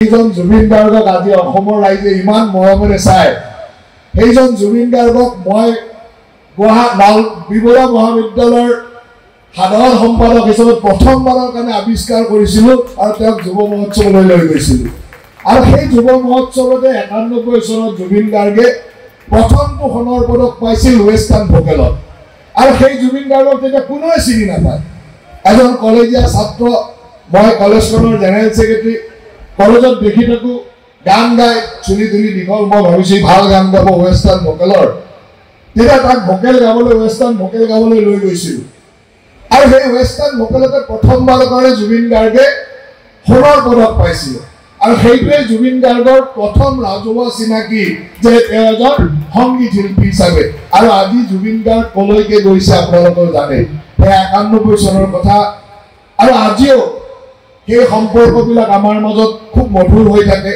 সেইজন জুবিন গাৰ্গক আজি অসমৰ ৰাইজে ইমান মৰমেৰে চায়, সেইজন জুবিন গাৰ্গক মই গুৱাহাটী বি বৰুৱা মহাবিদ্যালয়ৰ সাধাৰণ সম্পাদক হিচাপে প্ৰথমবাৰৰ কাৰণে আৱিষ্কাৰ কৰিছিলোঁ আৰু তেওঁক যুৱ মহোৎসৱলৈ লৈ গৈছিলোঁ। আৰু সেই যুৱ মহোৎসৱতে 91 চনত জুবিন গাৰ্গে প্ৰথমটো সোণৰ পদক পাইছিল ৱেষ্টাৰ্ণ ভোকেলত। আৰু সেই জুবিন গাৰ্গক তেতিয়া কোনোৱে চিনি নাপায়। এজন কলেজীয়া ছাত্ৰ, মই কলেজখনৰ জেনেৰেল ছেক্ৰেটাৰী, কলেজত দেখি থাকোঁ গান গাই, চুলি তুলি দীঘল, মই ভাবিছোঁ ভাল গান গাব ৱেষ্টাৰ্ণ ভোকেলৰ। তেতিয়া তাক ভোকেল গাবলৈ, ৱেষ্টাৰ্ণ ভোকেল গাবলৈ লৈ গৈছিলোঁ। আৰু সেই ৱেষ্টাৰ্ণ ভোকেলতে প্ৰথমবাৰৰ কাৰণে জুবিন গাৰ্গে সোণৰ পদক পাইছিলে। আৰু সেইটোৱে জুবিন গাৰ্গৰ প্ৰথম ৰাজহুৱা চিনাকি যে তেওঁ এজন সংগীত শিল্পী হিচাপে। আৰু আজি জুবিন গাৰ্গ কলৈকে গৈছে আপোনালোকেও জানে। সেই 91 চনৰ কথা। আৰু আজিও সেই সম্পৰ্কবিলাক আমাৰ মাজত খুব মধুৰ হৈ থাকে।